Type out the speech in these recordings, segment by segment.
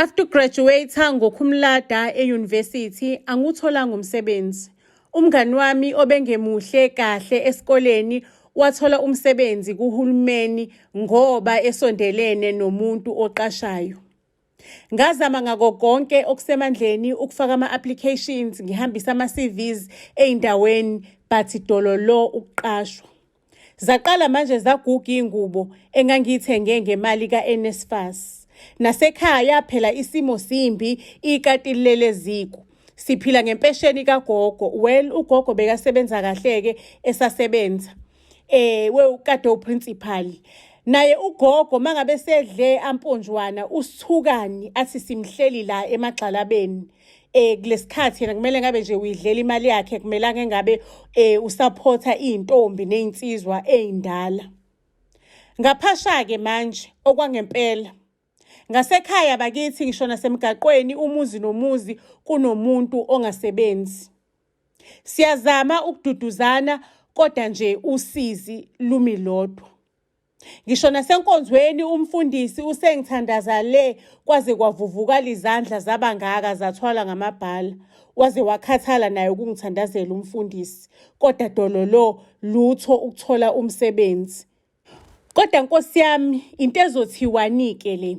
After graduate ngo-cum laude e-university, angiwutholanga umsebenzi. Umngani wami obengemuhle kahle esikoleni wathola umsebenzi kuhulumeni ngoba esondelene nomuntu oqashayo. Ngazama ngako konke okusemandleni ukufaka ama-applications, ngihambise ama-CVs ey'ndaweni, but dololo ukuqashwa. Zaqala manje zaguga iy'ngubo engangiyithenge ngemali ka-NSFAS. Nasekhaya phela isimo simbi, ikati lilele eziko. Siphila ngempesheni kagogo. Well, ugogo bekasebenza kahle-ke esasebenza. Kade u-principal. Naye ugogo mangabe sedle amponjwana usithukani athi simhleli la emagxalabeni. Kulesikhathi yena kumele ngabe nje uyidlela imali yakhe, kumelanga engabe usaphotha iy'ntombi ney'nsizwa ey'ndala. Ngaphasha-ke manje okwangempela. Ngasekhaya bakithi, ngisho nasemgaqweni, umuzi nomuzi kunomuntu ongasebenzi. Siyazama ukududuzana, kodwa nje usizi lumi lodwa. Ngisho nasenkonzweni umfundisi usengithandaza le kwaze kwavuvukala izandla zaba ngaka zathwala ngamabhala. Waze wakhathala naye ukungithandazela umfundisi. Kodwa dololo, lutho ukuthola umsebenzi. Kodwa Nkosi yami, into ezothiwani-ke le?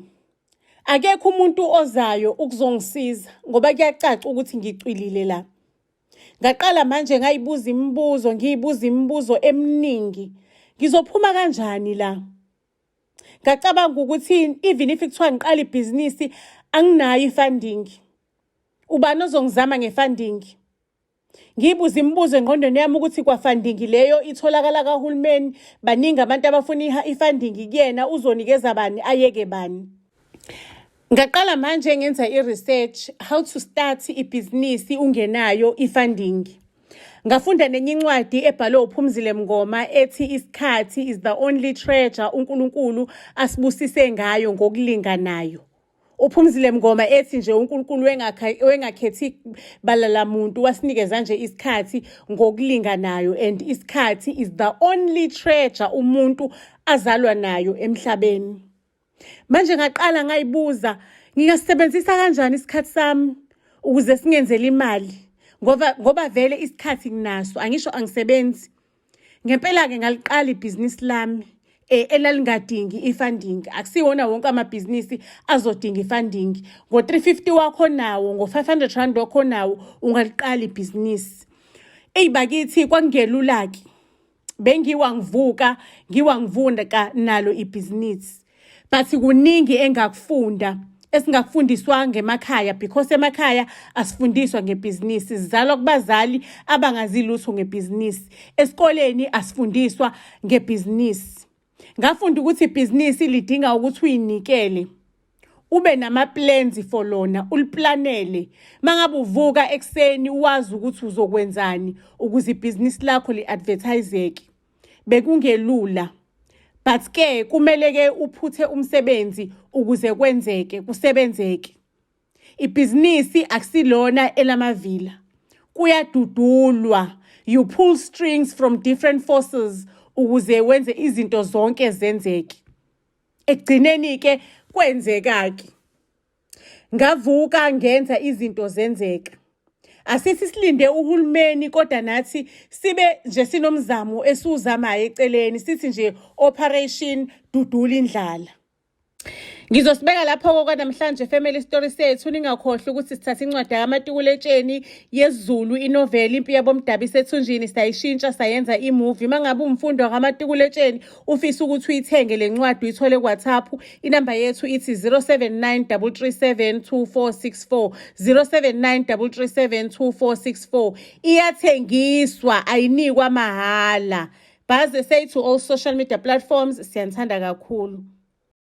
Akekho umuntu ozayo ukuzongisiza ngoba kuyacaca ukuthi ngicwilile la. Ngaqala manje ngayibuza imibuzo, ngiyibuza imibuzo eminingi. Ngizophuma kanjani la? Ngacabanga ukuthi even if kuthiwa ngiqala ibhizinisi, anginayo i-funding. Ubani ozongizama nge-funding? Ngiyibuza imibuzo engqondweni yami ukuthi kwa-funding leyo itholakala kahulumeni, baningi abantu abafuna i-funding kuyena, uzonikeza bani, ayeke bani? Ngaqala manje ngenza i-research how to start ibhizinisi ungenayo i-funding. Ngafunda nenye incwadi ebhalwe uPhumzile Mngoma ethi "Isikhathi is the only treasure uNkulunkulu asibusise ngayo ngokulinganayo". UPhumzile Mngoma ethi nje uNkulunkulu wengakhethi balala muntu, wasinikeza nje isikhathi ngokulinganayo, and isikhathi is the only treasure umuntu azalwa nayo emhlabeni. Manje ngaqala ngayibuza, ngingasebenzisa kanjani isikhathi sami ukuze singenzele imali, ngoba vele isikhathi nginaso, angisho angisebenzi. Ngempela-ke ngaliqala ibhizinisi lami elalingadingi i-funding. Akusiwona wonke amabhizinisi azodinga i-funding. Ngo-350 wakho nawo, ngo-R500 wakho nawo, ungaliqala ibhizinisi. Eyi bakithi, kwakungelula-ke. Bengiwa ngivuka, ngiwa ngivunda ka nalo ibhizinisi. But kuningi engakufunda esingakufundiswanga emakhaya, because emakhaya asifundiswa ngebhizinisi. Sizalwa kubazali abangazi lutho ngebhizinisi. Esikoleni asifundiswa ngebhizinisi. Ngafunda ukuthi ibhizinisi lidinga ukuthi uyinikele. Ube nama-plans for lona, uliplanele. Mangabe uvuka ekuseni wazi ukuthi uzokwenzani ukuze ibhizinisi lakho li-advertise-eke. Bekungelula. But ke kumele ke uphuthe umsebenzi ukuze kwenzeke, kusebenzeke. Ibhizinisi akusilona elamavila. Kuyadudulwa. You pull strings from different forces ukuze wenze izinto zonke zenzeke. Ekugcineni ke kwenzeka ke. Ngavuka ngenza izinto zenzeka. Asithi silinde uhulumeni, kodwa nathi sibe nje sinomzamo esiwuzamayo eceleni, sithi nje Operation Dudula Indlala. Ngizosibeka lapho kwanamhlanje family story sethu. Ningakhohlwa ukuthi sithatha incwadi kaMatikuletsheni yesiZulu, inoveli Impi Yabomdabu Isethunjini, sayishintsha sayenza i-movie. Uma ngabe umfundi wakaMatikuletsheni ufisa ukuthi uyithenge le ncwadi, uyithole ku-WhatsApp, inamba yethu ithi 079 337 2464, 079 337 2464. Iyathengiswa, ayinikwa mahhala. Baze say to all social media platforms, siyanithanda kakhulu.